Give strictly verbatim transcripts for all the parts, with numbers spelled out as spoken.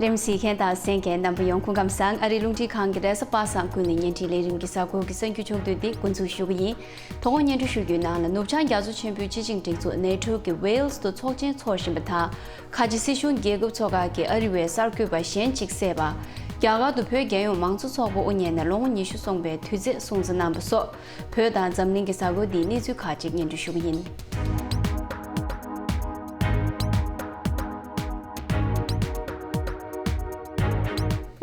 རིམ་གཟིགས་མཁན་དང་གསན་མཁན་རྣམ་པ་ཡོངས་སྐུ་ཁམས་བཟང་། ཨ་རིའི་རླུང་འཕྲིན་ཁང་གི་རེས་གཟའ་པ་སངས་ཀུན་ལས་བརྙན་འཕྲིན་ལས་རིམ་གྱི་གཟའ་འཁོར་གྱི་གསར་འགྱུར་ཕྱོགས་བསྡུས་འདི་འགོ་འཛུགས་ཞུ་གི་ཡིན། དོ་དགོང་སྙན་སྒྲོན་ཞུ་རྒྱུའི་ནང་ལ་ནུབ་བྱང་རྒྱ་མཚོ་ཆེན་པོའི་སྤྱི་ཆིངས་སྒྲིག་འཛུགས་ནེ་ཊོ་གིས་ཝེལ་སི་དུ་ཚོགས་ཆེན་འཚོགས་བཞིན་པ་དང་། ཁ་ཆེ་སྲིད་གཞུང་རྒྱལ་ཁབ་ཚོ་ཁག་གིས་ཨ་རི་བའི་གསར་འགོད་པ་གཞན་གཅིག་བསད་པ། རྒྱ་གར་དུ་བོད་རྒྱལ་ཡོངས་མང་གཙོ་ཚོགས་པ་དབུ་བརྙེས་ནས་ལོ་ངོ་ཉི་ཤུ་སོང་བའི་དུས་ཚེས་སྲུང་བརྩི་གནང་པ་སོགས། བོད་དང་འཛམ་གླིང་གི་གཟའ་འཁོར་འདིའི་གནས་ཚུལ་ཁག་ཅིག་སྙན་སྒྲོན་ཞུ་གི་ཡིན།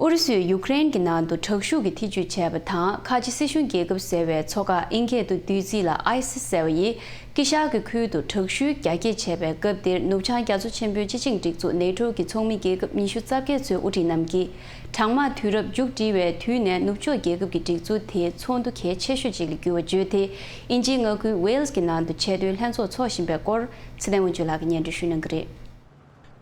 ཨུ་རུ་སུས་ཡུ་ཀེ་རེན་གྱི་ནང་དུ་དྲག་ཤུགས་ཀྱིས་ཐེ་ཇུས་བྱས་པ་དང་། ཁ་ཆེ་སྲིད་གཞུང་རྒྱལ་ཁབ་ཟེར་བའི་ཚོ་ཁག་ཨིན་སྐད་དུ་བསྡུས་ཚིག་ལ་ཨའི་སི་ཟེར་བ་ཡིས། དཀྱིལ་ཤར་གྱི་ཁུལ་དུ་དྲག་ཤུལ་རྒྱ་སྐྱེད་བྱས་པའི་སྐབས་འདིར། ནུབ་བྱང་རྒྱ་མཚོ་ཆེན་པོའི་སྤྱི་ཆིངས་སྒྲིག་འཛུགས་ནེ་ཊོ་གི་ཚོགས་མི་རྒྱལ་ཁབ་ཉི་ཤུ་རྩ་བརྒྱད་ཚོའི་དབུ་ཁྲིད་རྣམས་ཀྱིས། གྲང་དམག་དུས་རབས་མཇུག་སྒྲིལ་བའི་དུས་ནས་ནུབ་ཕྱོགས་རྒྱལ་ཁབ་ཀྱི་སྒྲིག་འཛུགས་དེའི་ཚོགས་འདུ་གལ་ཆེ་ཤོས་ཤིག་ལ་གྱུར་བ་བརྗོད་དེ། དབྱིན་ཇིའི་མངའ་ཁུལ་ཝེལ་སི་གྱི་ནང་དུ་ཆེས་མཐོའི་ལྷན་ཚོགས་འཚོགས་བཞིན་པའི་སྐོར། ཚེ་བརྟན་དབང་ཕྱུག་ལགས་ཀྱིས་སྙན་སྒྲོན་ཞུ་གནང་གི་རེད།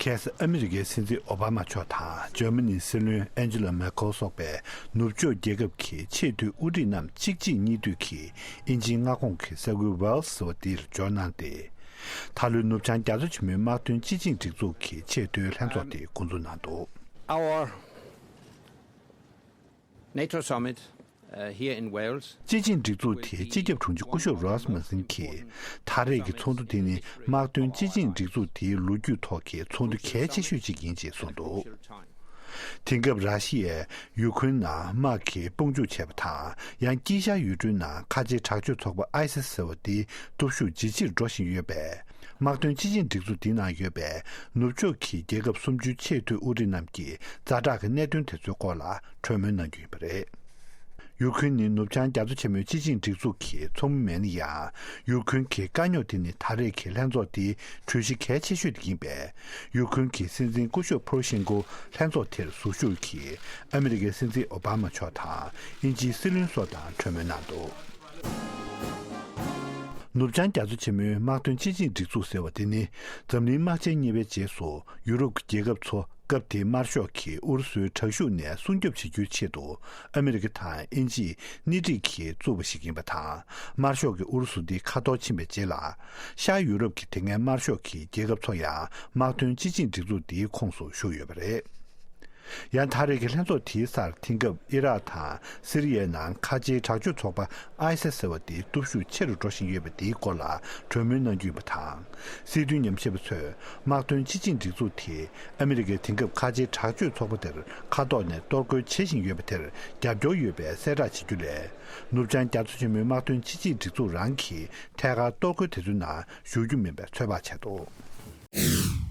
ཁ་སང་ཨ་མི་རི་ཀའི་སྲིད་འཛིན་ཨོ་བྷ་མ་མཆོག་དང་འཇར་མ་ནིའི་སྲིད་བློན་ཨན་ཇེ་ལ་མེར་ཁེལ་སོགས་པའི་ནུབ་ཕྱོགས་རྒྱལ་ཁབ་ཀྱི་ཆེས་མཐོའི་དབུ་ཁྲིད་རྣམས་གཅིག་རྗེས་གཉིས་མཐུད་ཀྱིས་དབྱིན་ཇིའི་མངའ་ཁོངས་ཀྱི་ས་ཁུལ་ཝེལ་སི་ཟེར་བ་དེར་འབྱོར་གནང་སྟེ། ད་ལོའི་ནུབ་བྱང་རྒྱ་མཚོ་ཆེན་མོའི་དམག་དོན་སྤྱི་ཆིངས་སྒྲིག་འཛུགས་ཀྱི་ཆེས་མཐོའི་ལྷན་ཚོགས་དེ་འགོ་འཛུགས་གནང་འདུག། Our NATO summit, uh, here in Wales. སྤྱི་ཆིངས་སྒྲིག་འཛུགས་དེའི་སྤྱི་ཁྱབ་དྲུང་ཆེ་སྐུ་ཞབས་རོས་མོན་སན་གྱིས། ད་རེས་ཀྱི་ཚོགས་འདུ་དེ་ནི་དམག་དོན་སྤྱི་ཆིངས་སྒྲིག་འཛུགས་དེའི་ལོ་རྒྱུས་ཐོག་གི་ཚོགས་འདུ་གལ་ཆེ་ཤོས་ཤིག་ཡིན་ཅེས་གསུངས་འདུག། དེང་སྐབས་ར་ཤི་ཡས་ཡུ་ཁུན་ནང་དམག་གིས་དཔུང་འཇུག་བྱས་པ་དང་། ཡང་དཀྱིལ་ཤར་ཡུལ་གྲུའི་ནང་ཁ་ཆེའི་དྲག་སྤྱོད་ཚོགས་པ་ཨའི་སི་ཟེར་བ་དེའི་སྟོབས་ཤུགས་ཇེ་ཆེར་འགྲོ་བཞིན་ཡོད་པས། དམག་དོན་སྤྱི་ཆིངས་སྒྲིག་འཛུགས་འདིའི་ནང་ཡོད་པའི་ནུབ་ཕྱོགས་ཀྱི་རྒྱལ་ཁབ་སུམ་ཅུའི་ཆེས་མཐོའི་དབུ་ཁྲིད་རྣམས་ཀྱིས་ཛ་དྲག་གི་གནད་དོན་དེ་ཚོའི་སྐོར་ལ་གྲོས་མོལ་གནང་རྒྱུ་ཡིན་པ་རེད། ཡུ་ཁུན་ནི་ནུབ་བྱང་རྒྱ་མཚོ་ཆེན་མོའི་སྤྱི་ཆིངས་སྒྲིག་འཛུགས་ཀྱི་ཚོགས་མི་མེད་ན་ཡང་། ཡུ་ཁུན་གྱི་དཀའ་རྙོག་དེ་ནི་ད་རེས་ཀྱི་ལྷན་ཚོགས་འདིའི་གྲོས་གཞི་གལ་ཆེ་ཤོས་དེ་ཡིན་པས། ཡུ་ཁུན་གྱི་སྲིད་འཛིན་སྐུ་ཞབས་པོ་རོ་ཤེན་ཀོ་ལྷན་ཚོགས་དེར་ཟུར་ཞུགས་ཀྱིས་ཨ་མི་རི་ཀའི་སྲིད་འཛིན་ཨོ་བྷ་མ་མཆོག་དང་དབྱིན་ཇིའི་སྲིད་བློན་སོགས་དང་གྲོས་མོལ་གནང་འདུག། ནུབ་བྱང་རྒྱ་མཚོ་ཆེན་མོའི་དམག་དོན་སྤྱི་ཆིངས་སྒྲིག་འཛུགས་ཟེར་བ་དེ་ནི། འཛམ་གླིང་དམག་ཆེན་གཉིས་པའི་རྗེས་སུ་ཡུ་རོབ་ཀྱི་རྒྱལ་ཁབ་ཚོ་སྐབས་དེའི་དམར་ཤོག་གིས་ཨུ་རུ་སུའི་དྲག་ཤུགས་ནས་སྲུང་སྐྱོབ་བྱེད་རྒྱུའི་ཆེད་དུ། ཨ་མི་རི་ཀ་དང་དབྱིན་ཇིས་སྣེ་ཁྲིད་ཀྱིས་བཙུགས་པ་ཞིག་ཡིན་པ་དང་། དམར་ཤོག་གིས་ཨུ་རུ་སུ་འདི་ཁ་འཐོར་ཕྱིན་པའི་རྗེས་ལ། ཤར་ཡུ་རོབ་ཀྱི་དེ་སྔའི་དམར་ཤོག་གི་རྒྱལ་ཁབ་ཚོ་ཡང་དམག་དོན་སྤྱི་ཆིངས་སྒྲིག་འཛུགས་འདིའི་ཁོངས་སུ་ཞུགས་ཡོད་པ་རེད། ཡང་ད་རེས་ཀྱི་ལྷན་ཚོགས་དེའི་སར། དེང་སྐབས་ཨི་རག་དང་སི་རི་ཡའི་ནང་ཁ་ཆེའི་དྲག་སྤྱོད་ཚོགས་པ་ཨའི་སི་ཟེར་བ་དེའི་སྟོབས་ཤུགས་ཆེ་རུ་འགྲོ་བཞིན་ཡོད་པ་དེའི་སྐོར་ལ་གྲོས་མོལ་གནང་རྒྱུ་ཡིན་པ་དང་། སྲིད་དོན་ཉམས་ཞིབ་པ་ཚོས་དམག་དོན་སྤྱི་ཆིངས་སྒྲིག་འཛུགས་དེས་ཨ་མི་རི་ཀས་དེང་སྐབས་ཁ་ཆེའི་དྲག་སྤྱོད་ཚོགས་པ་དེར་མཁའ་ཐོག་ནས་གཏོར་རྒོལ་བྱེད་བཞིན་ཡོད་པ་དེར་རྒྱབ་སྐྱོར་ཡོད་པའི་གསལ་བསྒྲགས་བྱེད་རྒྱུ་ལས། ནུབ་བྱང་རྒྱ་མཚོ་ཆེན་མོའི་དམག་དོན་སྤྱི་ཆིངས་སྒྲིག་འཛུགས་རང་གིས་ཐད་ཀར་གཏོར་རྒོལ་དེ་ཚོའི་ནང་ཞུགས་རྒྱུ་མིན་པའི་ཚོད་དཔག་བྱས་འདུག།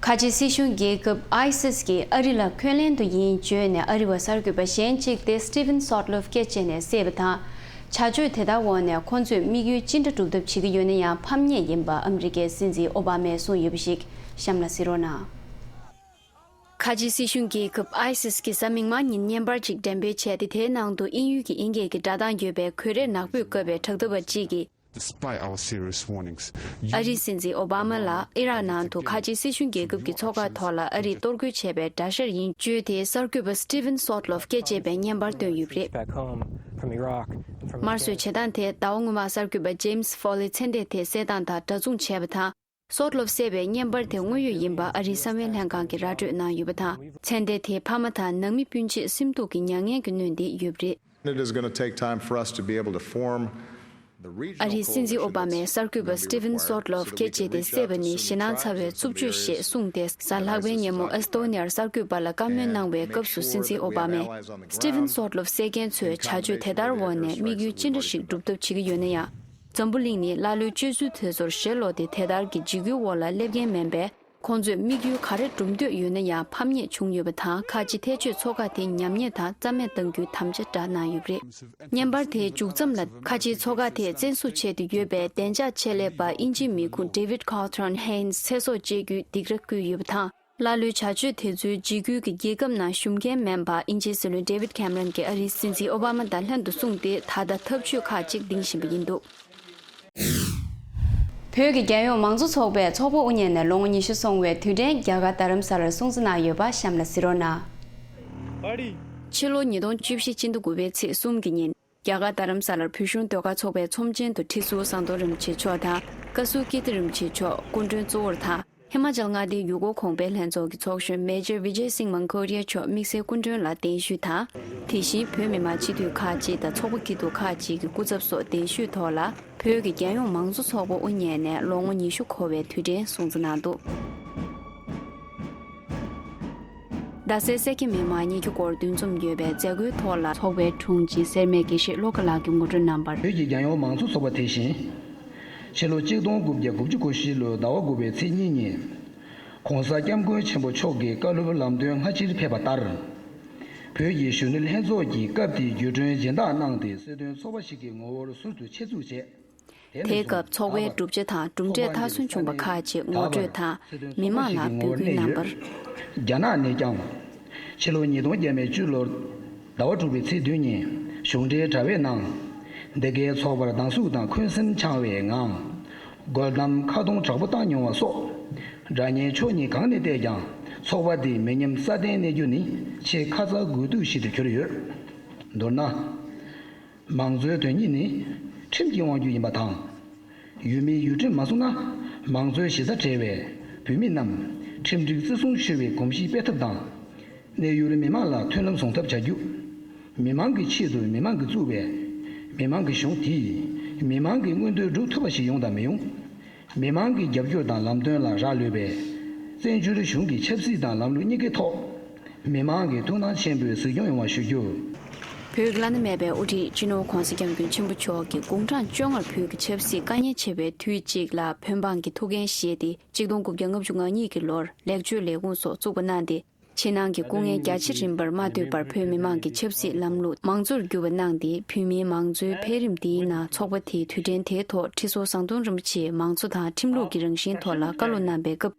ཁ་ཆེ་སྲིད་གཞུང་རྒྱལ་ཁབ་ཨའི་སིས་ཀྱིས་ཨ་རི་ལ་འཁོན་ལན་དུ་ཡིན་བརྗོད་ནས་ཨ་རི་བ་གསར་འགོད་པ་གཞན་གཅིག་སྟེ་སི་ཊི་ཝན་སོག་ལོབ་སྐད་བཅད་ནས་བསད་པ་དང་། བྱ་སྤྱོད་དེ་དག་འོག་ནས་ཁོང་ཚོས་དམིགས་ཡུལ་ཅི་འདྲ་སྒྲུབ་ཐབས་བྱེད་ཀྱི་ཡོད་ན་ཡང་ཕམ་ཉེས་ཡིན་པ་ཨ་མི་རི་ཀའི་སྲིད་འཛིན་ཨོ་བྷ་མས་གསུངས་ཡོད་པ་ཞིག་གཤམ་ལ་གཟིགས་རོགས་གནང་། ཁ་ཆེ་སྲིད་གཞུང་རྒྱལ་ཁབ་ཨའི་སིས་ཀྱིས་གཟའ་མིག་དམར་ཉིན་བརྙན་པར་ཅིག་འགྲེམས་སྤེལ་བྱས་ཏེ། དེའི་ནང་དུ་དབྱིན་ཡུལ་གྱི་དབྱིན་སྐད་ཀྱི་སྒྲ་གདངས་ཡོད་པའི་གོས་རས་ནག་པོས་བཀབ་པའི་དྲ་བརྡབ་པ་གཅིག་གིས། Despite our serious warnings, you ཨ་རིའི་སྲིད་འཛིན་ཨོ་བྷ་མ་ལ་ཨི་རག་ནང་དུ་ཁ་ཆེའི་སྲིད་གཞུང་རྒྱལ་ཁབ་ཀྱི་མཚོ་ཁ་ཐོག་ལ་ཨ་རིས་གཏོར་རྒོལ་བྱས་པའི་དགྲ་ཤ་ཡིན་བརྗོད་དེ། གསར་འགོད་པ་སི་ཊི་ཝན་སོག་ལོབ་སྐད་བཅད་པའི་བརྙན་པར་བཏོན་ཡོད་པ་རེད། Back home, from Iraq, and from དམར་གསོད་བྱེད་སྟངས་དེ་ཟླ་བ་སྔོན་མ་གསར་འགོད་པ་ཇེམ་སི་ཧྥོ་ལི་མཚན་ལྡན་དེ་བསད་སྟངས་དང་འདྲ་མཚུངས་བྱས་པ་དང་། སོག་ལོབ་བསད་པའི་བརྙན་པར་དེ་དངོས་ཡོད་ཡིན་པ་ཨ་རིའི་གསང་བའི་ལྷན་ཁང་གིས་ར་སྤྲོད་གནང་ཡོད་པ་དང་། མཚན་ལྡན་དེའི་ཕ་མ་དང་ནང་མི་སྤུན་མཆེད་སེམས་སྡུག་གི་མྱ་ངན་གྱིས་གནོན་ཏེ་ཡོད་པ་རེད། It is gonna take time for us to be able to form the regional ཨ་རིའི་སྲིད་འཛིན་ཨོ་བྷ་མས་གསར་འགོད་པ་སི་ཊི་ཝན་སོག་ལོབ་སྐད་བཅད་དེ་བསད་པ་ནི་ཞེད་སྣང་ཚ་བའི་རྩུབ་སྤྱོད་ཞེས་གསུངས་ཏེ། གཟའ་ལྷག་པའི་ཉིན་མོ་ཨེ་སི་ཏོ་ནི་ཡར་གསར་འགོད་པ་ལ་བཀའ་མོལ་གནང་བའི་སྐབས་སུ། སྲིད་འཛིན་ཨོ་བྷ་མས་སི་ཊི་ཝན་སོག་ལོབ་བསད་མཁན་ཚོས་བྱ་སྤྱོད་དེ་ལྟར་འོག་ནས་དམིགས་ཡུལ་ཅི་འདྲ་ཞིག་སྒྲུབ་ཐབས་བྱེད་ཀྱི་ཡོད་ན་ཡང་། འཛམ་བུ་གླིང་ནི་ཀླ་ཀློའི་སྤྱོད་ཚུལ་དེ་ཚོར་ཞེ་ལོག་སྟེ། དེ་ལྟར་གྱི་འཇིགས་སྐུལ་འོག་ལ་སླེབས་མཁན་མིན་པས། ཁོང་ཚོས་དམིགས་ཡུལ་ག་རེ་སྒྲུབ་འདོད་ཡོད་ན་ཡང་ཕམ་ཉེས་བྱུང་ཡོད་པ་དང་། ཁ་ཆེ་ཐེ་བྱུས་ཚོ་ཁག་དེ་ཉམས་ཉེས་དང་རྩ་མེད་གཏང་རྒྱུའི་དམ་བཅའ་བསྒྲགས་གནང་ཡོད་པ་རེད། བརྙན་པར་དེའི་མཇུག་མཚམས་ལ། ཁ་ཆེའི་ཚོ་ཁག་དེས་བཙན་བཟུང་བྱས་ཏེ་ཡོད་པའི་བདེ་འཇགས་ཆེད་ལས་པ་དབྱིན་ཇིའི་མི་ཁུངས་David Carlton Haynes་ཚེ་སྲོག་བཅད་རྒྱུའི་སྡིགས་ར་བསྐུལ་ཡོད་པ་དང་། ཀླ་ཀློའི་བྱ་སྤྱོད་དེ་ཚོའི་འཇིགས་སྐུལ་གྱི་རྒྱལ་ཁབ་ནང་ཞུམ་མཁན་མིན་པ་དབྱིན་ཇིའི་སྲིད་བློན་David Cameron་གྱིས་ཨ་རིའི་སྲིད་འཛིན་ཨོ་བྷ་མ་དང་ལྷན་དུ་གསུངས་ཏེ། ད་ལྟ་ཐབས་ཇུས་ཁག་ཅིག་འདིང་བཞིན་པ་ཡིན་འདུག། བོད་ཀྱི་རྒྱལ་ཡོངས་མང་གཙོ་ཚོགས་པའི་ཚོགས་པ་དབུ་བརྙེས་ནས་ལོ་ངོ་ཉི་ཤུ་སོང་བའི་དུས་དྲན་རྒྱ་གར་རྡ་རམ་ས་ལར་སྲུང་བརྩི་གནང་ཡོད་པ་གཤམ་ལ་གཟིགས་རོགས་གནང་། ཕྱི་ལོ་ཉིས་སྟོང་བཅུ་བཞི་སྤྱི་ཟླ་དགུ་པའི་ཚེས་གསུམ་གྱི་ཉིན། རྒྱ་གར་རྡ་རམ་ས་ལར་བོད་གཞུང་ཟློས་གར་ཚོགས་པའི་ཚོམས་ཆེན་དུ་ཁྲི་ཟུར་ཟམ་གདོང་རིན་པོ་ཆེ་མཆོག་དང་། བཀའ་ཟུར་ཀིརྟི་རིན་པོ་ཆེ་མཆོག་སྐུ་མགྲོན་གཙོ་བོར་དང་། ཧི་མ་ཅལ་མངའ་སྡེའི་ཡུལ་སྐོར་གོང་འཕེལ་ལྷན་ཚོགས་ཀྱི་ཚོགས་གཞོན་མེ་ཇར་ཝི་ཇེ་སིང་མང་ཀོ་རི་ཡ་མཆོག་དམིགས་བསལ་སྐུ་མགྲོན་ལ་གདན་ཞུས་དང་། དེ་བཞིན་བོད་མི་མང་སྤྱི་འཐུས་ཁག་ཅིག་དང་ཚོགས་པ་སྐྱིད་སྡུག་ཁག་ཅིག་གི་སྐུ་ཚབ་སོགས་གདན་ཞུས་ཐོག་ལ། བོད་ཀྱི་རྒྱལ་ཡོངས་མང་གཙོ་ཚོགས་པ་དབུ་བརྙེས་ནས་ལོ་ངོ་ཉི་ཤུ་འཁོར་བའི་དུས་དྲན་སྲུང་བརྩི་གནང་འདུག་རྡ་སའི་སེ་ཁེ་མི་མང་གཉིས་ཀྱི་སྐོར་འདུ་འཛོམས་ཡོད་པའི་མཛད་སྒོའི་ཐོག་ལ། ཚོགས་པའི་དྲུང་ཆེ་སེར་སྨད་དགེ་བཤེས་བློ་དགའ་ལགས་ཀྱིས་ངོ་སྤྲོད་གནང་བར། བོད་ཀྱི་རྒྱལ་ཡོངས་མང་གཙོ་ཚོགས་པ་དེ་བཞིན། ཕྱི་ལོ་ཆིག་སྟོང་དགུ་བརྒྱ་དགུ་བཅུ་གོ་བཞི་ལོའི་ཟླ་བ་དགུ་པའི་ཚེས་གཉིས་ཉིན། ༸གོང་ས་༸སྐྱབས་མགོན་ཆེན་པོ་མཆོག་གིས་བཀའ་སློབ་ལམ་སྟོན་སྔ་ཕྱིར་ཕེབས་པ་ལྟར། བོད་ཀྱི་གཞོན་ནུ་ལྷན་ཚོགས་ཀྱིས་སྐབས་དེའི་བརྒྱུད་སྒྲོན་སྦྱིན་བདག་གནང་སྟེ། སྲིད་དོན་ཚོགས་པ་ཞིག་གི་ངོ་བོར་ཟུར་དུ་ཆེད་འཛུགས་བྱས། དེ་ནས་དེའི་བཟུང་སྐབས་ཚོགས་པའི་གྲུབ་ཆ་དང་གྲུབ་འབྲས་མཐའ་སོན་བྱུང་བ་ཁག་ཅིག་ངོ་སྤྲོད་དང་མི་མང་ལ་འབོད་སྐུལ་གནང་བར། རྒྱ་ནག་ནས་ཀྱང་ཕྱི་ལོ་ཉིས་སྟོང་བརྒྱ་མེད་བཅུ་ལོར་ཟླ་བ་དྲུག་པའི་ཚེས་བདུན་ཉིན་གཞུང་འབྲེལ་དྲ་བའི་ནང་། འདི་གའི་ཚོགས་པར་སྡང་ཟུག་དང་འཁོན་སེམས་འཆང་བའི་ངང་། རྒོལ་གཏམ་ཁ་རྡུང་དྲག་པོ་བཏང་མྱོང་བ་སོགས། དགྲ་གཉེན་ཕྱོགས་གཉིས་གང་ནས་བལྟས་ཀྱང་ཚོགས་པ་འདིའི་མི་ཉམས་སྲ་བརྟན་གནས་རྒྱུ་ནི་ཆེས་ཁ་ཚ་དགོས་གཏུགས་ཤིག་ཏུ་གྱུར་ཡོད། མདོར་ན། མང་གཙོའི་དོན་སྙིང་ནི་ཁྲིམས་ཀྱི་དབང་སྒྱུར་ཡིན་པ་དང་། ཡུལ་མིའི་ཡུལ་ཁྲིམས་མ་སྲུང་ན། མང་གཙོའི་གཞི་རྩ་བྲལ་བའི་བོད་མི་རྣམས་ཁྲིམས་སྒྲིག་བརྩི་སྲུང་ཞུ་བའི་གོམས་གཤིས་སྤེལ་ཐབས་དང་། གནས་ཡུལ་མི་མང་ལ་མཐུན་ལམ་བཟུང་ཐབས་བྱ་རྒྱུ། མི་མང་གི་ཆེད་དུ་མི་མང་གིས་བཙུགས་པའི་མི་མང་གི་གཞུང་དེས་མི་མང་གི་མངོན་འདོད་སྒྲུབ་ཐུབ་པ་ཞིག་ཡོང་དང་མི་ཡོང་། མི་མང་གི་རྒྱབ་སྐྱོར་དང་ལམ་སྟོན་ལ་རག་ལུས་པའི་བཙན་བྱོལ་གཞུང་གི་ཆབ་སྲིད་དང་ལམ་ལུགས་གཉིས་ཀའི་ཐོག་མི་མང་གི་ཐུགས་སྣང་ཆེན་པོས་གཟིགས་སྐྱོང་ཡོང་བ་ཞུ་རྒྱུ། བོད་ཀྱི་བླ་ན་མེད་པའི་དབུ་ཁྲིད་སྤྱི་ནོར་༸གོང་ས་༸སྐྱབས་མགོན་ཆེན་པོ་མཆོག་གིས་དགུང་གྲངས་བཅོ་ལྔར་བོད་ཀྱི་ཆབ་སྲིད་དཀའ་ངལ་ཆེ་བའི་དུས་གཅིག་ལ་བོད་འབངས་ཀྱི་ཐུགས་འགན་བཞེས་ཏེ། ཆིག་སྟོང་དགུ་བརྒྱ་ལྔ་བཅུ་ང་གཉིས་ཀྱི་ལོར་ལེགས་བཅོས་ལས་ཁུངས་སོགས་བཙུགས་པ་གནང་སྟེ། ཕྱི་ནང་གི་སྐུ་ངལ་རྒྱ་ཆེ་རིམ་པར་མ་ཐོན་པར་བོད་མི་མང་གི་ཆབ་སྲིད་ལམ་ལུགས་མང་གཙོར་བསྒྱུར་བ་གནང་སྟེ། བོད་མིའི་མང་གཙོའི་འཕེལ་རིམ་འདིའི་ནང་ཚོགས་པ་དེའི་དུས་དྲན་དེའི་ཐོག་ཁྲི་ཟུར་ཟམ་གདོང་རིན་པོ་ཆེས་མང་གཙོ་དང་ཁྲིམས་ལུགས་ཀྱི་རང་བཞིན་ཐོག་ལ་བཀའ་སློབ་གནང་པའི་སྐབས།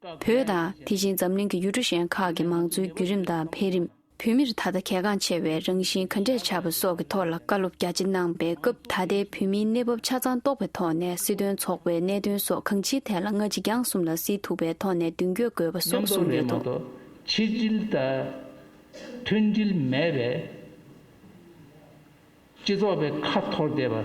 བོད་དང་དེ་བཞིན་འཛམ་གླིང་གི་ཡུལ་གྲུ་གཞན་ཁག་གི་མང་གཙོའི་བརྒྱུད་རིམ་དང་འཕེལ་རིམ། བོད་མིར་ད་ལྟ་གལ་འགངས་ཆེ་བའི་རང་བཞིན་ག་འདྲས་ཆགས་པ་སོགས་ཀྱི་ཐོག་ལ་བཀའ་སློབ་རྒྱ་ཆེ་གནང་པའི་སྐབས། ད་ལྟའི་བོད་མིའི་གནས་བབ་ཆ་ཚང་རྟོགས་པའི་ཐོག་ནས་སྲིད་དོན་ཚོགས་པའི་གནད་དོན་སོགས་གང་ཅིའི་ཐད་ལ་སྔ་ཕྱི་འགྱངས་གསུམ་ལ་གཟིགས་ཐུབ་པའི་ཐོག་ནས་མདུན་སྐྱོད་དགོས་པ་སོགས་གསུངས་ཡོད་འདུག་ཕྱི་འབྲེལ་དང་མཐུན་སྒྲིལ་མེད་པའི། སྤྱི་ཚོགས་པའི་ཁ་འཐོར་བསྡད་པ།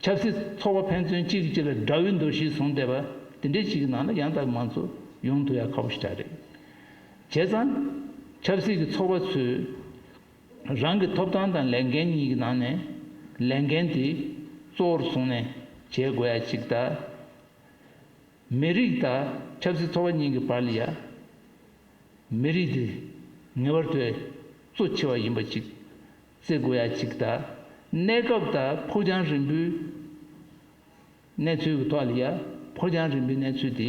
ཆབ་སྲིད་ཚོགས་པ་ཕན་ཚུན་གཅིག་གིས་གཅིག་ལ་དགྲ་བོའི་འདུ་ཤེས་བཟུང་བསྡད་པ་དེ་འདྲའི་ཞིག་གི་ནང་ལ་ཡང་དག་མང་གཙོ་ཡོང་ཐུབ་ཡ་ཁག་པོ་ཞིག་རེད། བྱས་ཙང་ཆབ་སྲིད་ཀྱི་ཚོགས་པ་ཚོས་རང་གི་ཐོབ་ཐང་དང་ལས་འགན་གཉིས་ཀྱི་ནང་ནས་ལས་འགན་དེ་གཙོ་བོར་བཟུང་ནས་བྱེད་དགོས་ཡ་གཅིག་དང་། མི་རིགས་དང་ཆབ་སྲིད་ཚོགས་པ་གཉིས་ཀྱི་བར་ལ་ཡ། མི་རིགས་དེ་ངེས་པར་དུ་གཙོ་ཆེ་བ་ཡིན་པ་ཅིག་བརྩི་དགོས་ཡ་ཅིག་དང་། གནས་སྐབས་དང་ཕུགས་རྒྱང་རིང་པོའི་གནས་ཚུལ་གྱི་ཐོག་ལ་ཡ། ཕུགས་རྒྱང་རིང་པོའི་གནས་ཚུལ་དེ་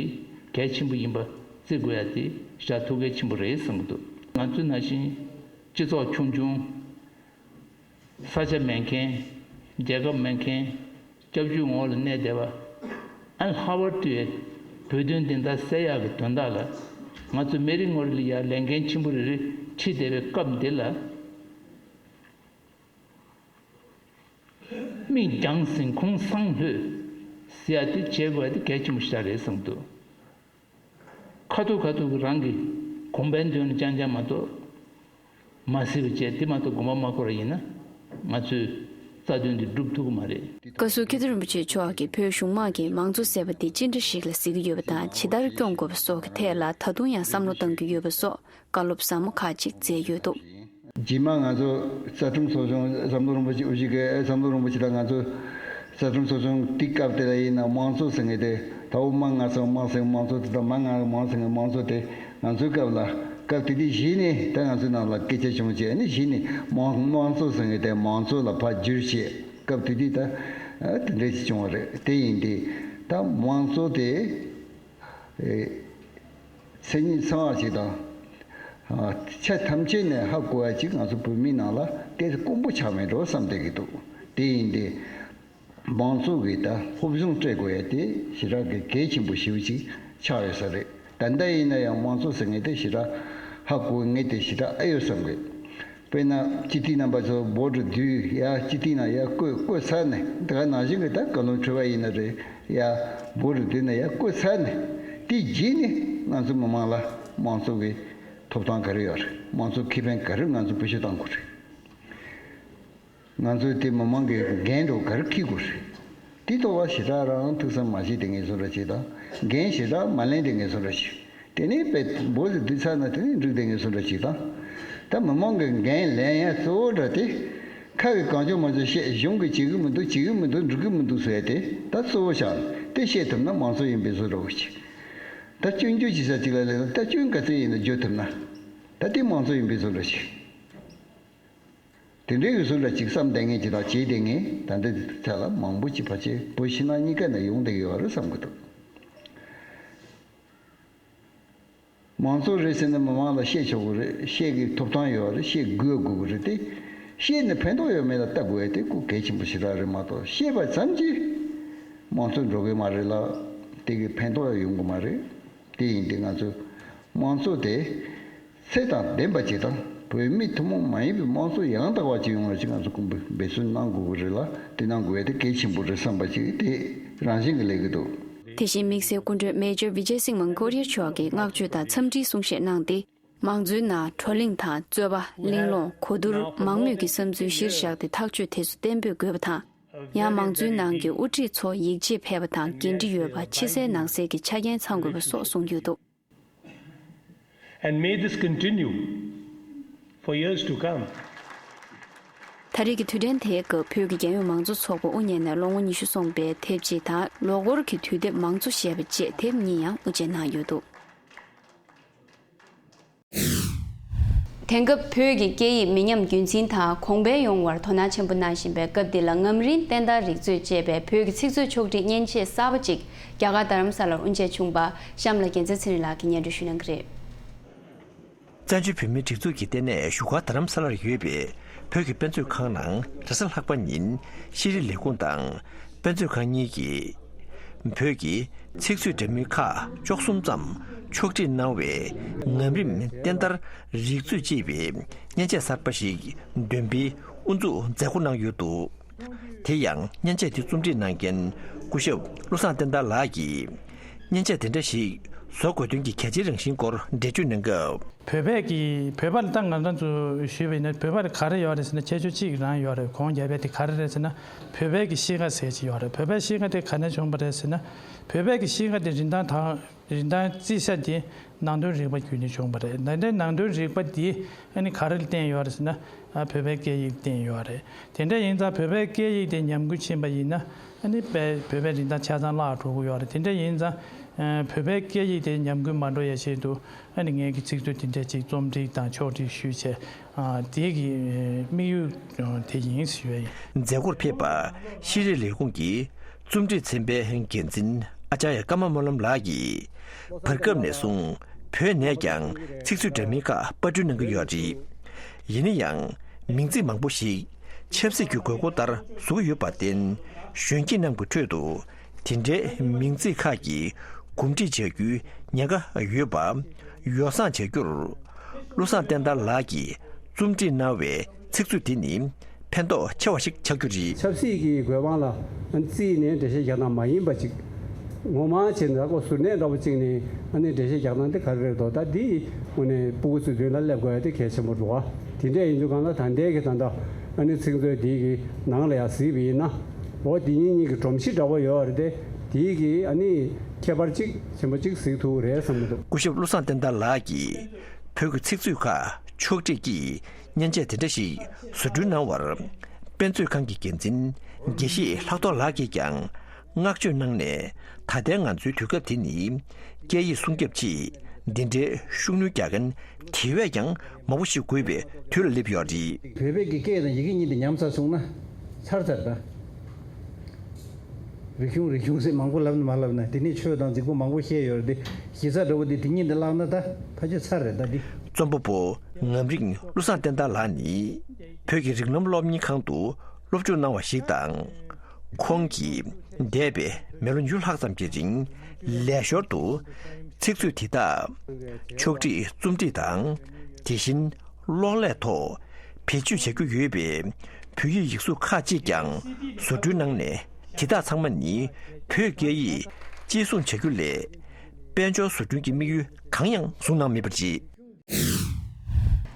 གལ་ཆེན་པོ་ཡིན་པ་བརྩི་དགོས་ཡ་དེ་ཞེ་དྲག་ཐུགས་གལ་ཆེན་པོ་རེད་བསམ་གྱི་འདུག་ང་ཚོ་ནང་བཞིན་སྤྱི་ཚོགས་ཆུང་ཆུང་། ས་ཆ་མེད་མཁན། རྒྱལ་ཁབ་མེད་མཁན། སྐྱབས་བཅོལ་ངོས་ལ་གནས་བསྡད་པ། ཨ་ལྷག་པར་དུ་བོད་དོན་བདེན་མཐའ་གསལ་ཡག་གི་དོན་དག་ལ། ང་ཚོ་མི་རེ་ངོ་རེ་ལ་ཡ་ལས་འགན་ཆེན་པོ་རེ་རེ་འཁྲི་བསྡད་པའི་སྐབས་འདི་ལ། མིག་རྒྱང་སྲིང་ཁོང་སང་ལྷོད་ཟེར་ཡ་དེ་བྱེད་དགོས་ཡ་དེ་གལ་ཆེན་པོ་ཞིག་རེད་བསམ་འདུག་ཁ་ཐུག་ཁ་ཐུག་གི་རང་གི་གོམ་པའི་མདུན་ལ་རྐྱང་རྐྱང་མ་གཏོགས། མ་སྲིད་པ་བྱས་དེ་མ་གཏོགས་དགོངས་པ་མ་འཁོར་བ་ཡིན་ན། ང་ཚོས་རྩ་དོན་འདི་སྒྲུབ་ཐུབ་ཀྱི་མ་རེད། བཀའ་ཟུར་མཁས་གྲུབ་རིན་པོ་ཆེ་མཆོག་གིས་བོད་གཞུང་དམངས་ཀྱིས་མང་གཙོ་ཟེར་བ་འདི་ཅི་འདྲ་ཞིག་ལ་གཟིགས་ཀྱི་ཡོད་པ་དང་ཇི་ལྟར་སྐྱོང་དགོས་པ་སོགས་ཀྱི་ཐད་ལ་ད་དུང་ཡང་བསམ་བློ་གཏང་རྒྱུ་ཡོད་པ་སོགས་བཀའ་སློབ་ཟབ་མོ་ཁག་ཅིག་མཛད་ཡོད་འདུག་རྗེས་མ་ང་ཚོ་རྩ་ཁྲིམས་ཚོགས་ཆུང་ཟམ་གདོང་རིན་པོ་ཆེ་དབུ་བཞུགས་ཀྱི་ཟམ་གདོང་རིན་པོ་ཆེ་དང་ང་ཚོ་རྩ་ཁྲིམས་ཚོགས་ཆུང་དེའི་སྐབས་དེ་ལ་ཡིན་ན་དམངས་གཙོ་ཟེར་མཁན་དེ་ད་འོ་མ་ང་ཚོ་དམངས་ཟེར་དམངས་གཙོ་དེ་དང་མ་ང་དམངས་ཟེར་མཁན་དམངས་གཙོ་དེ་ང་ཚོའི་སྐབས་ལ་སྐབས་དེ་དུས་གཞི་ནས་ད་ང་ཚོའི་ནང་ལ་སྐད་ཆ་བྱུང་བྱས་ནས་གཞི་ནས་དམངས་དམངས་གཙོ་ཟེར་མཁན་དེ་མང་གཙོ་ལ་ཕར་བསྒྱུར་བྱས་སྐབས་དེ་དུས་ད་དེ་འདྲ་ཞིག་བྱུང་བ་རེད། དེ་ཡིན་དུས་ད་དམངས་གཙོ་དེ། མཚན་ཉིད་ཚང་བ་ཞིག་དང་། ཆ་ཐམས་ཅད་ནས་ཧ་གོ་བ་ཅིག་ང་ཚོ་བོད་མིའི་ནང་ལ་དེ་དཀོན་པོ་ཆགས་མེད་འགྲོ་བསམ་བསྡད་ཀྱི་འདུག་དེ་ཡིན་དུས་དམངས་གཙོ་གི་ད་སློབ་སྦྱོང་སྤྲད་དགོས་ཡ་དེ་ཞེ་དྲག་གི་གལ་ཆེན་པོ་ཞེ་པོ་ཅིག་ཆགས་ཡོད་ས་རེད། ད་ལྟ་ཡིན་ན་ཡང་དམངས་གཙོ་ཟེར་མཁན་དེ་ཞེ་དྲག་ཧ་གོ་མཁན་དེ་ཞེ་དྲག་ཨེ་ཡོད་བསམ་གི་དཔེར་ན་སྤྱི་འཐུས་རྣམ་པ་ཚོ་བོ་ཊི་བསྡུས་ཡ་སྤྱི་འཐུས་ནང་ཡ་བསྐོས་བསྐོས་ཚར་ནས་དེ་ག་ནང་བཞིན་གྱི་ད་བཀའ་བློན་ཁྲི་པ་ཡིན་ན་རེད་ཡ་བོ་ཊི་བསྡུས་ནས་ཡ་བསྐོས་ཚར་ནས་དེ་རྗེས་ནས་ང་ཚོ་མི་མང་ལ་དམངས་གཙོ་གི་ཐོབ་ཐང་ག་རེ་ཡོད་རེད། དམངས་གཙོ་ཁེ་ཕན་ག་རེ་ང་ཚོ་བེད་སྤྱོད་གཏང་དགོས་རེད། ང་ཚོས་དེ་མི་མང་གི་འགན་འགྲོ་ག་རེ་འཁྱེར་དགོས་རེད། དེ་ཐོག་ལ་ཞེ་དྲག་རང་ཐུགས་བསམ་མ་བཞེས་དེ་ངས་བཟོ་འདྲ་ཅིག་དང་། འགན་ཞེ་དྲག་མ་ལེན་དེ་ངས་བཟོ་འདྲ་ཅིག་དེ་ནས་དཔེ་འབོ་ཟེར་དུས་ཚར་ན་དེ་ནས་འགྲིག་དེ་ངས་བཟོ་འདྲ་ཅིག་དང་། ད་མི་མང་གི་འགན་ལེན་ཡ་གཙོ་བོ་འདྲ་དེ། ཁ་གི་གང་བྱུང་མང་བྱུང་བཤད། གཞུང་གི་བྱེད་གི་མི་འདུག་བྱེད་གི་མི་འདུག་འགྲིག་གི་མི་འདུག་ཟེར་ཡ་དེ་ད་གཙོ་བོ་བཞག་ནས་དེ་བཤད་ཐུབ་ན་མང་གཙོ་ཡིན་པའི་བཟོ་འདྲ་བོ་ཅིག་ད་སྐྱོན་བརྗོད་བྱེད་ས་ཅིག་ལ་སླེབས་ན་ད་སྐྱོན་ག་ཚོད་ཡིན་ན་བརྗོད་ཐུབ་ན། ད་དེ་མང་གཙོ་ཡིན་པའི་བཟོ་འདྲ་ཅིག་དེ་འདྲའི་གི་བཟོ་འདྲ་ཅིག་བསམ་བསྡད་མཁན་ཅིག་དང་བྱེད་བསྡད་མཁན་ད་ལྟའི་ཚད་ལ་མང་པོ་ཅིག་ཕལ་ཆེར་བོད་ཕྱི་ནང་གཉིས་ཀ་ནས་ཡོང་བསྡད་ཀྱི་ཡོད་རེད་བསམ་གི་འདུག་མང་གཙོ་རེད་ཟེར་ན་མི་མང་ལ་བཤད་ཆོག་གི་རེད། བཤད་ཀྱི་ཐོབ་ཐང་ཡོད་རེད། བཤད་དགོས་དགོས་ཀྱི་རེད་དེ། བཤད་ནས་ཕན་ཐོགས་ཡོད་མེད་ལ་ལྟ་དགོས་ཡ་དེ་ཁོ་གལ་ཆེན་པོ་ཞེ་དྲག་རེད་མ་གཏོགས་བཤད་པ་ཙམ་གྱིས་མང་གཙོ་འགྲོ་གི་མ་རེད་ལ། དེ་གི་ཕན་ཐོགས་ཡང་ཡོང་གི་མ་རེད། དེ་ཡིན་དུས་ང་ཚོས་དམངས་གཙོ་དེ་ཚད་དང་ལྡན་པ་ཅིག་དང་བོད་མི་ཐུན་མོང་མ་ཡིན་པའི་དམངས་གཙོ་ཡང་དག་པ་ཅིག་ཡོང་བ་ཅིག་ང་ཚོ་ཀུན་པོས་འབད་བརྩོན་གནང་དགོས་ཀྱི་རེད་ལ། དེ་གནང་དགོས་ཡ་དེ་གལ་ཆེན་པོ་རེད་བསམ་པ་ཅིག་དེ་རང་བཞིན་གྱིས་སླེབས་ཀྱི་འདུག་དེ་བཞིན་དམིགས་བསལ་སྐུ་མགྲོན་མེ་ཇར་བི་ཇེ་སིང་མོན་གྷོ་རི་ཡ་མཆོག་གིས་བསྔགས་བརྗོད་དང་འཚམས་འདྲིའི་གསུང་བཤད་གནང་སྟེ། མང་གཙོའི་ནང་བགྲོ་གླེང་དང་རྩོད་པ། གླེང་སློང་། གོ་བསྡུར། མང་མོས་ཀྱི་བསམ་ཚུལ་གཞིར་བཞག་སྟེ་ཐག་གཅོད་དེ་ཚོ་གཏན་འབེབས་དགོས་པ་དང་། ཡང་མང་གཙོའི་ནང་གི་དབུ་ཁྲིད་ཚོ་ཡིད་ཆེས་ཕེབས་པ་དང་འགན་འཁྲི་ཡོད་པ། ཕྱི་གསལ་ནང་གསལ་གྱི་ཆ་རྐྱེན་ཚང་དགོས་པ་སོགས་གསུངས་ཡོད་འདུག And may this continue for years to come. ད་རེས་ཀྱི་དུས་དྲན་དེའི་སྐབས་བོད་ཀྱི་རྒྱལ་ཡོངས་མང་གཙོ་ཚོགས་པ་དབུ་བརྙེས་ནས་ལོ་ངོ་ཉི་ཤུ་སོང་པའི་དེབ་ཅིག་དང་ལོ་འཁོར་གྱི་དུས་དེབ་མང་གཙོ་ཞེས་པ་བཅས་དེབ་གཉིས་ཡང་དབུ་འབྱེད་གནང་ཡོད་འདུག་དེང་སྐབས་བོད་ཀྱི་སྐད་ཡིག་མི་ཉམས་རྒྱུན་འཛིན་དང་གོང་འཕེལ་ཡོང་བར་དོ་སྣང་ཆེན་པོ་གནང་བཞིན་པའི་སྐབས་འདི་ལ་ངམ་རིང་བསྟན་དར་རིག་མཛོད་ཅེས་པའི་བོད་ཀྱི་ཚིག་མཛོད་ཕྱོགས་སྒྲིག་མཉེན་ཆས་གསར་པ་ཅིག་རྒྱ་གར་རྡ་རམ་ས་ལར་དབུ་འབྱེད་བྱུང་པ་གཤམ་ལ་རྒྱལ་མཚན་ཚེ་རིང་ལགས་ཀྱིས་སྙན་སྒྲོན་ཞུ་གནང་གི་རེད། བཙན་བྱོལ་བོད་མིའི་སྒྲིག་འཛུགས་ཀྱི་ལྟེ་གནས་བཞུགས་སྒར་རྡ་རམ་ས་ལར་ཡོད་པའི་བོད་ཀྱི་དཔེ་མཛོད་ཁང་ནང་རེས་གཟའ་ལྷག་པ་ཉིན་ཤེས་རིག་ལས་ཁུངས་དང་དཔེ་མཛོད་ཁང་གཉིས་ཀྱིས་བོད་ཀྱི་ཚིག་མཛོད་འདྲ་མིན་ཁག་བཅུ་གསུམ་ཙམ་ཕྱོགས་སྒྲིག་གནང་བའི་ངམ་རིང་བསྟན་དར་རིག་མཛོད་ཅེས་པའི་མཉེན་ཆས་གསར་པ་ཞིག་འདོན་སྤེལ་དབུ་འཛུགས་མཛད་སྒོ་གནང་ཡོད་འདུག་དེ་ཡང་མཉེན་ཆས་དེ་རྩོམ་སྒྲིག་གནང་མཁན་སྐུ་ཞབས་བློ་བཟང་བསྟན་དར་ལགས་ཀྱིས་མཉེན་ཆས་དེ་འདྲ་ཞིག་བཟོ་དགོས་དོན་གྱི་གལ་ཆེའི་རང་བཞིན་སྐོར་འགྲེལ་བརྗོད་གནང་སྐབས། བོད་པའི་གི་བོད་པ་ལ་ད་ང་རང་ཚོ་ཞུས་པ་ཡིན་ན་བོད་པ་ལ་ག་རེ་ཡོད་རེད་ཟེར་ན་ཁྱད་ཆོས་གཅིག་རང་ཡོད་རེད། གོང་རྒྱབ་པའི་དེ་ག་རེ་རེད་ཟེར་ན་བོད་པའི་གི་གཤིས་ཀ་ཟེར་གྱི་ཡོད་རེད། བོད་པའི་གཤིས་ཀ་དེ་ག་ནས་བྱུང་བ་རེད་ཟེར་ན་བོད་པའི་གི་གཤིས་ཀ་དེ་རིན་ཐང་དང་། རིན་ཐང་རྩི་ས་དེ་ནང་དོན་རིག་པ་བརྒྱུད་ནས་བྱུང་བ་རེད། ད་ལྟའི་ནང་དོན་རིག་པ་འདི་ཨ་ནི་ག་རེ་ལ་བརྟེན་ཡོད་རེད་ཟེར་ན་ཨ་བོད་པའི་སྐད་ཡིག་བརྟེན་ཡོད་རེད། དེ་འདྲ་ཡིན་ཙང་བོད་པའི་སྐད་ཡིག་དེ་ཉམས་རྒུད་ཕྱིན་པ་ཡིན་ན་ཨ་ནི་བོད་པའི་རིན་ཐང་ཆ་ཚང་བརླག་འགྲོ་གི་ཡོད་རེད། དེ་འདྲ་ཡིན་ཙང་བོད་པའི་སྐད་ཡིག་དེ་ཉམས་རྒུད་མ་འགྲོ་ཡ་ཆེད་དུ་ཨ་ནི་ངེད་ཀྱི་ཚིག་མཛོད་དེ་འདྲ་ཅིག་རྩོམ་སྒྲིག་དང་ཕྱོགས་སྒྲིག་ཞུས་བྱས། དེ་གི་དམིགས་ཡུལ་དེ་ཡིན་ཞུ་ཡ་ཡིན། མཛད་སྒོར་ཕེབས་པ་ཤེས་རིག་ལས་ཁུངས་ཀྱི་རྩོམ་སྒྲིག་ཚན་པའི་འགན་འཛིན་ཨ་ཅཱརྱ་ཀརྨ་སྨོན་ལམ་ལགས་ཀྱིས་བར་སྐབས་ནས་བཟུང་བོད་ནས་ཀྱང་ཚིག་མཛོད་འདྲ་མིན་ཁག་པར་སྐྲུན་གནང་གི་ཡོད་རེད། ཡིན་ན་ཡང་མིང་ཚིག་མང་པོ་ཞིག་ཆབ་སྲིད་ཀྱི་དགོས་མཁོ་ལྟར་བཟོ་གི་ཡོད་པར་བརྟེན་གཞོན་སྐྱེས་རྣམས་ཀྱི་ཁྲོད་དུ། དེ་འདྲའི་མིང་ཚིག་ཁག་གི་གོམས་འདྲིས་བྱ་རྒྱུའི་ཉེན་ཁ་ཡོད་པ་ཡོ་བསྲང་བྱ་རྒྱུར། བློ་བཟང་བསྟན་དར་ལགས་ཀྱིས་རྩོམ་སྒྲིག་གནང་བའི་ཚིག་མཛོད་དེ་ནི་ཕན་ཐོགས་ཆེ་བ་ཞིག་ཆགས་རྒྱུ་རེད། ཆབ་སྲིད་ཀྱི་དགོས་དབང་ལ་བརྩིས་ནས་འགྲེལ་བཤད་རྒྱག་སྟངས་མ་ཡིན་པ་ཅིག་ངོ་མ་བྱས་ན་ད་ཁོ་ཟུར་གནས་འདྲ་པོ་ཅིག་ནས་ཨ་ནི་འགྲེལ་བཤད་རྒྱག་སྟངས་དེ་ག་རེ་རེད་དོ། ད་འདི་དངོས་གནས་སྤུ་གུ་ཚོའི་མདུན་ལ་སླེབས་དགོས་ཡ་དེ་གལ་ཆེན་པོ་འདུག་བ། དེ་འདྲ་ཡིན་དུས་གང་ལ་ད་ལྟའི་གི་ད་ལྟ་ཨ་ནི་ཚིག་མཛོད་འདི་གི་ནང་ལ་ཡང་གཟིགས་པ་ཡིན་ན། འོ་འདི་གཉིས་གཉིས་ཀྱི་སྒྲོམ་གཞི་འདྲ་པོ་ཡོད་རེད་དེ། དེའི་གི་ཨ་ནི་ཁྱད་པར་གཅིག་ཆེན་པོ་གཅིག་གཟིགས་ཐུབ་རེད་བསམ་གྱི་འདུག་སྐུ་ཞབས་བློ་བཟང་བསྟན་དར་ལགས་ཀྱིས་བོད་ཀྱི་ཚིག་མཛོད་ཁག་ཕྱོགས་སྒྲིག་གིས་མཉེན་ཆས་དེ་འདྲ་ཞིག་བཟོ་སྐྲུན་གནང་བར། དཔེ་མཛོད་ཁང་གི་འགན་འཛིན་དགེ་བཤེས་ལྷག་རྡོར་ལགས་ཀྱིས་ཀྱང་བསྔགས་བརྗོད་གནང་ནས། ད་ལྟའི་ང་ཚོའི་དུས་སྐབས་འདི་ནི་སྐད་ཡིག་སྲུང་སྐྱོབ་ཆེད་འདི་འདྲའི་ཤུགས་སྣོན་རྒྱག་མཁན་དེ་བས་ཀྱང་མང་པོ་ཞིག་དགོས་པའི་དུས་ལ་སླེབས་ཡོད་རེད། བོད་པའི་གི་སྐད་དང་ཡི་གེ་གཉིས་དེ་ཉམས་ཚར་སོང་ན་ཚར་ཚར་ད། རིག་གཞུང་རིག་གཞུང་ཟེར་མང་པོ་ལབ་ན་མ་ལབ་ན་དེ་ནས་ཆོས་དང་རྫིག་པོ་མང་པོ་བཤད་ཡོད་རེད་དེ། གཞི་རྩ་འདྲ་པོ་དེ་དེ་གཉིས་དེ་བརླག་ན་ད་ཕལ་ཆེར་ཚར་རེད་ད་འདི། རྩོམ་པ་པོ་ངམ་རིང་བློ་བཟང་བསྟན་དར་ལགས་ནི་བོད་ཀྱི་རིགས་ལམ་སློབ་གཉེར་ཁང་དུ་སློབ་སྦྱོང་གནང་བ་ཞིག་དང་། ཁོང་གིས་འདས་པའི་མི་ལོ་ཉི་ཤུ་ལྷག་ཙམ་གྱི་རིང་ལས་ཞོར་དུ་ཚིག་མཛོད་དེ་དག་ཕྱོགས་སྒྲིག་རྩོམ་སྒྲིག་དང་། དེ་བཞིན་གློག་ཀླད་ཐོག་བེད་སྤྱོད་བྱ་རྒྱུ་ཡོད་པའི་བོད་ཡིག་ཡིག་གཟུགས་ཁག་ཅིག་ཀྱང་བཟོ་སྐྲུན་གནང་ནས། དེ་དག་ཚང་མ་ནི་བོད་སྐད་ཡིག་གཅེས་སྲུང་བྱ་རྒྱུ་ལས་དཔལ་འབྱོར་བཟོ་སྐྲུན་གྱི་དམིགས་ཡུལ་གང་ཡང་བཟུང་གནང་མེད་པ་རེད།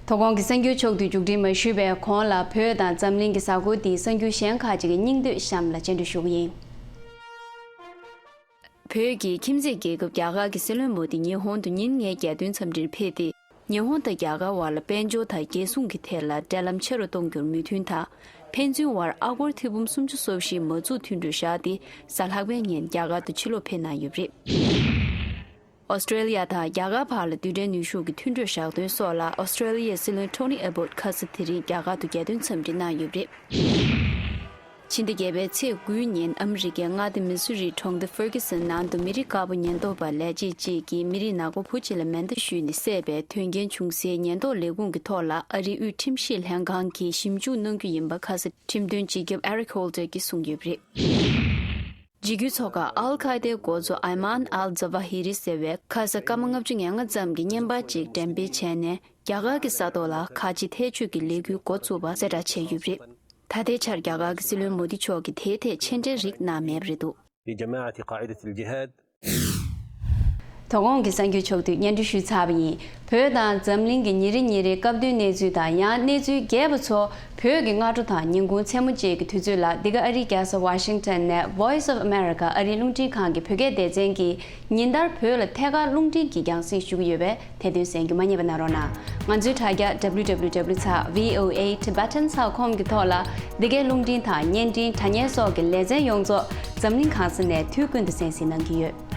དོ་དགོང་གི་གསར་འགྱུར་ཕྱོགས་བསྡུས་མཇུག་སྒྲིལ་མ་ཞུས་པའི་གོང་ལ་བོད་དང་འཛམ་གླིང་གི་གཟའ་འཁོར་འདིའི་གསར་འགྱུར་གཞན་ཁག་ཅིག་གི་སྙིང་བསྡུས་གཤམ་ལ་སྤྱན་འབུལ་ཞུ་གི་ཡིན། བོད་ཀྱི་ཁྱིམ་མཚེས་རྒྱལ་ཁབ་རྒྱ་གར་གྱི་སྲིད་བློན་མོ་དི་ཉི་ཧོང་དུ་ཉིན་ལྔའི་རྒྱལ་དོན་འཚམས་འདྲིར་ཕེབས་ཏེ། ཉི་ཧོང་དང་རྒྱ་གར་བར་ལ་དཔལ་འབྱོར་དང་རྒྱལ་སྲུང་གི་ཐད་ལ་འབྲེལ་ལམ་ཆེ་རུ་གཏོང་རྒྱུར་མོས་མཐུན་དང་། ཕན་ཚུན་བར་ཨ་སྒོར་ཐེར་འབུམ་སུམ་ཅུ་སོ་བཞིའི་མ་འཛུགས་མཐུན་གྲོས་བཞག་སྟེ། གཟའ་ལྷག་པའི་ཉིན་རྒྱ་གར་དུ་ཕྱིར་ལོག་ཕེབས་གནང་ཡོད་པ་རེད། ཨོ་སི་ཀྲེ་ལི་ཡ་དང་རྒྱ་གར་བར་ལ་རྡུལ་ཕྲན་ནུས་ཤུགས་ཀྱི་མཐུན་གྲོས་བཞག་དོན་སོགས་ལ་ཨོ་སི་ཀྲེ་ལི་ཡའི་སྲིད་བློན་ཊོ་ནི་ཨེ་བྷོད་ཁ་ས་དེ་རིང་རྒྱ་གར་དུ་རྒྱལ་དོན་འཚམས་འདྲི་གནང་ཡོད་པ་རེད། ཕྱི་ཟླ་བརྒྱད་པའི་ཚེས་དགུའི་ཉིན་ཨ་མི་རི་ཀའི་མངའ་སྡེ་མི་སུ་རིའི་གྲོང་སྡེ་ཧྥར་གྷི་སན་ནང་དུ་མི་རིགས་དཀར་པོ་ཉེན་རྟོག་པ་ལས་བྱེད་ཅིག་གིས་མི་རིགས་ནག་པོ་བུ་གཅིག་ལ་མེ་མདའ་གཞུས་ནས་བསད་པའི་དོན་རྐྱེན་བྱུང་སའི་ཉེན་རྟོག་ལས་ཁུངས་ཀྱི་ཐོག་ལ་ཨ་རིའི་དབུས་ཁྲིམས་ཞིབ་ལྷན་ཁང་གིས་ཞིབ་འཇུག་གནང་རྒྱུ་ཡིན་པ་ཁ་ས་ཁྲིམས་དོན་སྤྱི་ཁྱབ་ཨེ་རིག་ཧོལ་ཏེར་གྱིས་གསུངས་ཡོད་པ་རེད། འཇིགས་སྐུལ་ཚོགས་ཁག་ཨལ་ཁ་ཨེ་ཏའི་འགོ་གཙོ་ཨའི་མན་ཨལ་ཛ་ཝ་ཧི་རི་ཟེར་བས་ཁ་ས་སྐར་མ་ལྔ་བཅུ་ང་ལྔ་ཙམ་གྱི་བརྙན་པར་ཅིག་འགྲེམས་སྤེལ་བྱས་ནས། རྒྱ་གར་གྱི་ས་ཐོག་ལ་ཁ་ཆེ་ཐལ་སྤྱོད་ཀྱི་ལས་འགུལ་འགོ་བཙུགས་པ་གསལ་བསྒྲགས་བྱས་ཡོད་པ་རེད། ད་ལྟའི་ཆར་རྒྱ་གར་གྱི་སྲིད་བློན་མོ་དི་མཆོག་གིས་དེའི་ཐད་མཆན་འགྲེལ་རིགས་གནང་མེད་པ་རེད་འདུག. يا جماعة قاعدة الجهاد. དོ་དགོང་གི་གསར་འགྱུར་ཕྱོགས་བསྡུས་སྙན་སྒྲོན་ཞུས་ཚར་བ་ཡིན། བོད་དང་འཛམ་གླིང་གི་ཉིན་རེ་ཉིན་རེའི་སྐབས་བསྟུན་གནས་ཚུལ་དང་ཡང་གནས་ཚུལ་རྒྱས་པ་ཚོ་བོད་ཀྱི་སྔ་དྲོ་དང་ཉིན་གུང་མཚན་མོ་བཅས་ཀྱི་དུས་ཚོད་ལ་འདི་ག་ཨ་རིའི་རྒྱལ་ས་ཝ་ཤིང་ཊོན་ནས་Voice of America ཨ་རིའི་རླུང་འཕྲིན་ཁང་གི་བོད་སྐད་སྡེ་ཚན་གྱིས་ཉིན་ལྟར་བོད་ལ་ཐད་ཀར་རླུང་འཕྲིན་གྱིས་རྒྱང་སྲིང་ཞུ་གི་ཡོད་པས། དེ་དོན་གསན་རྒྱུ་མ་བསྙེལ་བ་གནང་རོགས་གནང་། ང་ཚོའི་དྲ་རྒྱ་W W W ཚེག་V O A Tibetan ཚེག་com གི་ཐོག་ལ་འདི་གའི་རླུང་འཕྲིན་དང་བརྙན་འཕྲིན་དྲ་བརྙན་སོགས་ཀྱི་ལེ་ཚན་ཡོངས་རྫོགས་འཛམ་གླིང་གང་ས་ནས་དུས་ཀུན་ཏུ་གསན་གཟིགས་གནང་གི་ཡོད།